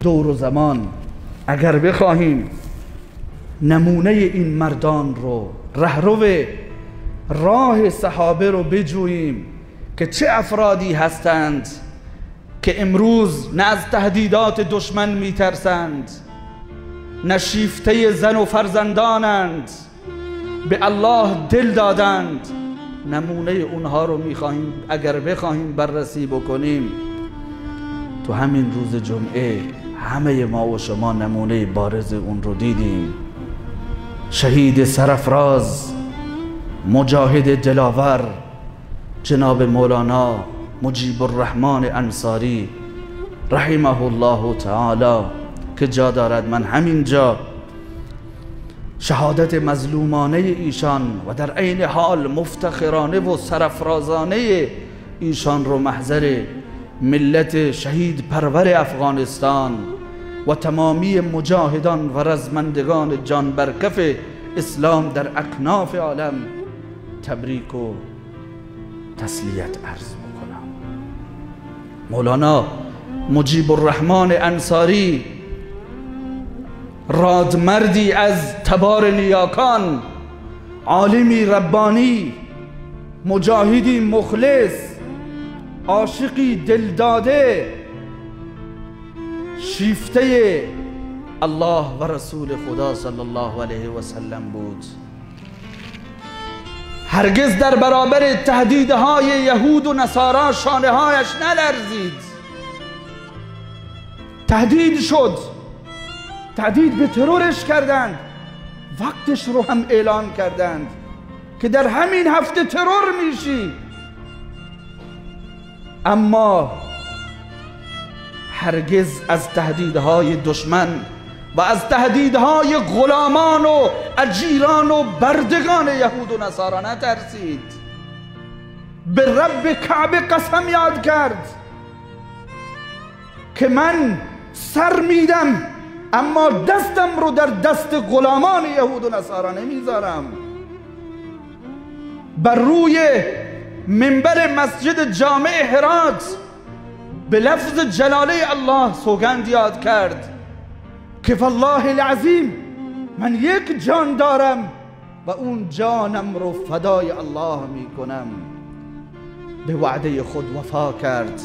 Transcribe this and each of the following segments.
دور و زمان اگر بخواهیم نمونه این مردان رو، رهرو راه صحابه رو بجوییم که چه افرادی هستند که امروز نه از تهدیدات دشمن میترسند، نه شیفته زن و فرزندانند، به الله دل دادند. نمونه اونها رو میخواهیم اگر بخواهیم بررسی بکنیم، تو همین روز جمعه همه ما و شما نمونه بارز اون رو دیدیم. شهید سرفراز، مجاهد دلاور، جناب مولانا مجیب الرحمن انصاری رحمه الله تعالی که جا دارد من همینجا شهادت مظلومانه ایشان و در عین حال مفتخرانه و سرفرازانه ایشان رو محضر ملت شهید پرور افغانستان و تمامی مجاهدان و رزمندگان جان برکف اسلام در اکناف عالم تبریک و تسلیت عرض میکنم. مولانا مجیب الرحمن انصاری، رادمردی از تبار نیاکان، عالمی ربانی، مجاهدی مخلص، عاشقی دلداده، شیفته الله و رسول خدا صلی الله علیه و سلم بود. هرگز در برابر تهدیدهای یهود و نصارا شانه هایش نلرزید. تهدید شد، تهدید به ترورش کردند، وقتش رو هم اعلان کردند که در همین هفته ترور میشی. اما هرگز از تهدیدهای دشمن و از تهدیدهای غلامان و اجیران و بردگان یهود و نصارا نترسید. به رب کعبه قسم یاد کرد که من سر میدم اما دستم رو در دست غلامان یهود و نصارا نمیذارم. بر روی منبر مسجد جامع هرات به لفظ جلاله الله سوگند یاد کرد که والله العظیم من یک جان دارم و اون جانم رو فدای الله میکنم. به وعده خود وفا کرد.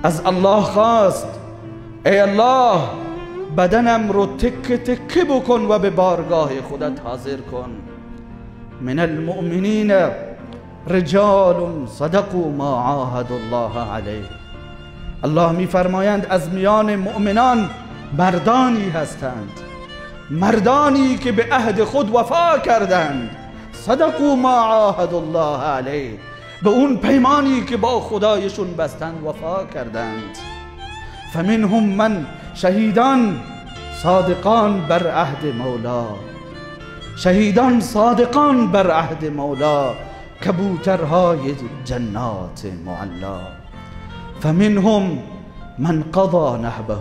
از الله خواست ای الله بدنم رو تکه تکه بکن و به بارگاه خودت حاضر کن. من المؤمنین رجال صدقوا ما عاهدوا الله علیه. الله میفرمایند از میان مؤمنان مردانی هستند، مردانی که به عهد خود وفا کردند. صدقوا ما عاهدوا الله علیه، به اون پیمانی که با خدایشون بستند وفا کردند. فمنهم من، شهیدان صادقان بر عهد مولا، شهیدان صادقان بر عهد مولا، کبوترهای جنات معلا. فمنهم من قضا نحبه.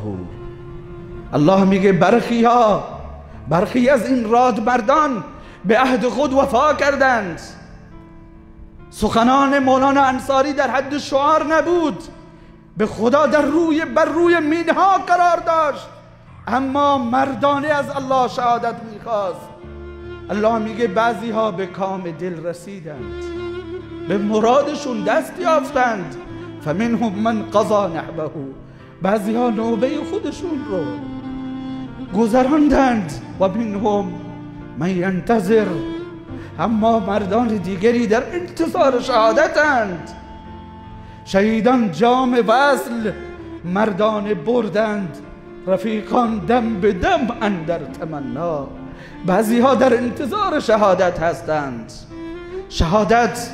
الله میگه برخی ها، برخی از این رادمردان به عهد خود وفا کردند. سخنان مولانا انصاری در حد شعار نبود، به خدا در روی بر روی مینها قرار داشت، اما مردانه از الله شهادت میخواست. الله میگه بعضی ها به کام دل رسیدند، به مرادشون دست یافتند. فمنهم من قضا نحبه، بعضی ها نوبه خودشون رو گذراندند. و منهم من ینتظر، اما مردان دیگری در انتظار شهادتند. شهیدان جام وصل مردان بردند، رفیقان دم به دم اندر تمنا. بعضی ها در انتظار شهادت هستند. شهادت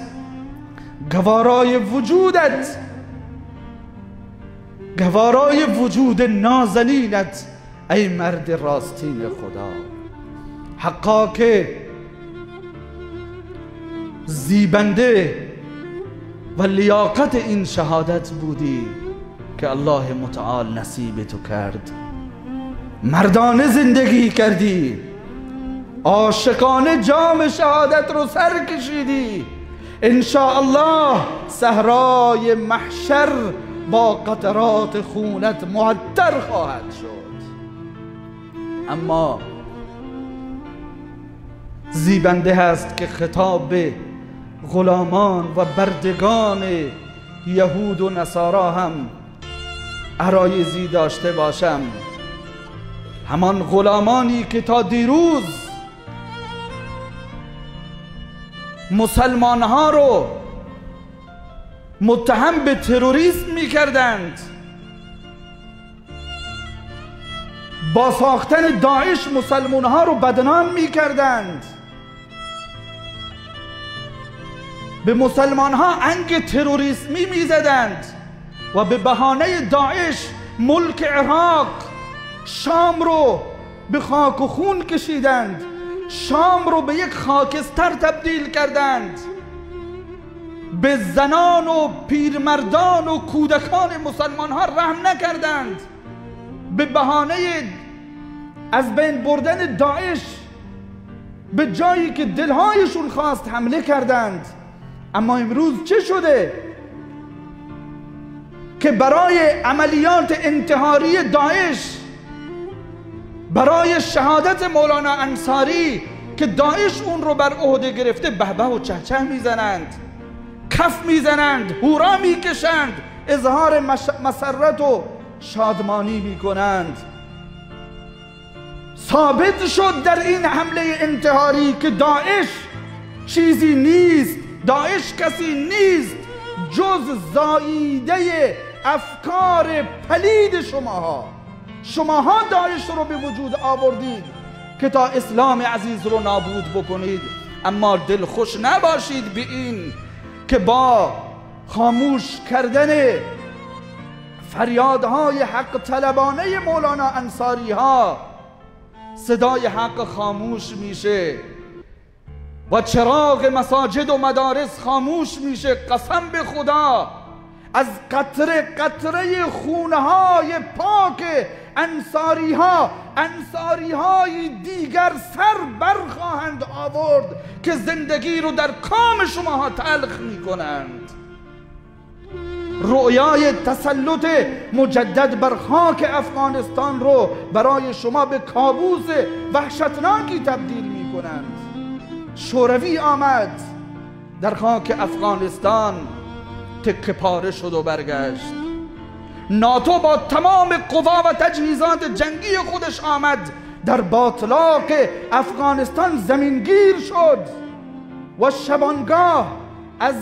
گوارای وجودت، گوارای وجود نازنینت ای مرد راستین خدا. حقا که زیبنده و لیاقت این شهادت بودی که الله متعال نصیب تو کرد. مردانه زندگی کردی، عاشقانه جام شهادت رو سر کشیدی. ان شاء الله صحرای محشر با قطرات خونت معطر خواهد شد. اما زیبنده هست که خطاب به غلامان و بردگان یهود و نصارا هم عرایزی داشته باشم. همان غلامانی که تا دیروز مسلمانها رو متهم به تروریسم میکردند، با ساختن داعش مسلمانها رو بدنام میکردند، به مسلمانها انگ تروریسمی میزدند و به بهانه داعش ملک عراق، شام رو به خاک و خون کشیدند، شام رو به یک خاکستر تبدیل کردند، به زنان و پیرمردان و کودکان مسلمان ها رحم نکردند، به بهانه از بین بردن داعش به جایی که دلهایشون خواست حمله کردند. اما امروز چه شده که برای عملیات انتحاری داعش، برای شهادت مولانا انصاری که داعش اون رو بر عهده گرفته، بهبه و چهچه میزنند، کف میزنند، هورا میکشند، اظهار مسرت و شادمانی میکنند. ثابت شد در این حمله انتحاری که داعش چیزی نیست، داعش کسی نیست جز زاییده افکار پلید شماها. شماها داعش رو به وجود آوردید که تا اسلام عزیز رو نابود بکنید. اما دلخوش نباشید به این که با خاموش کردن فریادهای حق طلبانه مولانا انصاری ها صدای حق خاموش میشه و چراغ مساجد و مدارس خاموش میشه. قسم به خدا از قطره قطره خونهای پاک انصاری ها، انصاری های دیگر سر برخواهند آورد که زندگی رو در کام شماها تلخ میکنند. رؤیای تسلط مجدد بر خاک افغانستان رو برای شما به کابوس وحشتناکی تبدیل میکنند. شوروی آمد در خاک افغانستان، تکه پاره شد و برگشت. ناتو با تمام قوا و تجهیزات جنگی خودش آمد در باطلاق افغانستان زمینگیر شد و شبانگاه از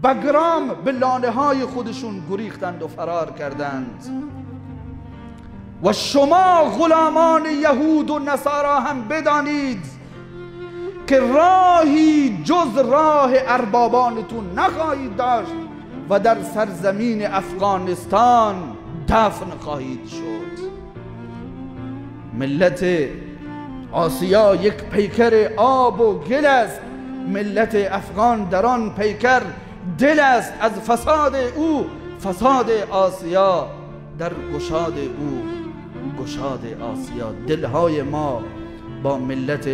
بگرام به لانه های خودشون گریختند و فرار کردند. و شما غلامان یهود و نصارا هم بدانید که راهی جز راه اربابانتون نخواهید داشت و در سرزمین افغانستان دفن خواهید شد. ملت آسیا یک پیکر آب و گل است، ملت افغان در آن پیکر دل است. از فساد او فساد آسیا، در گشاد او گشاد آسیا. دلهای ما با ملت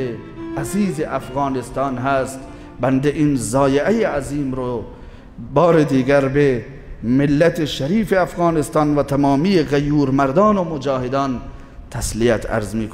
عزیز افغانستان هست. بنده این ضایعه عظیم رو بار دیگر به ملت شریف افغانستان و تمامی غیور مردان و مجاهدان تسلیت عرض می‌کنم.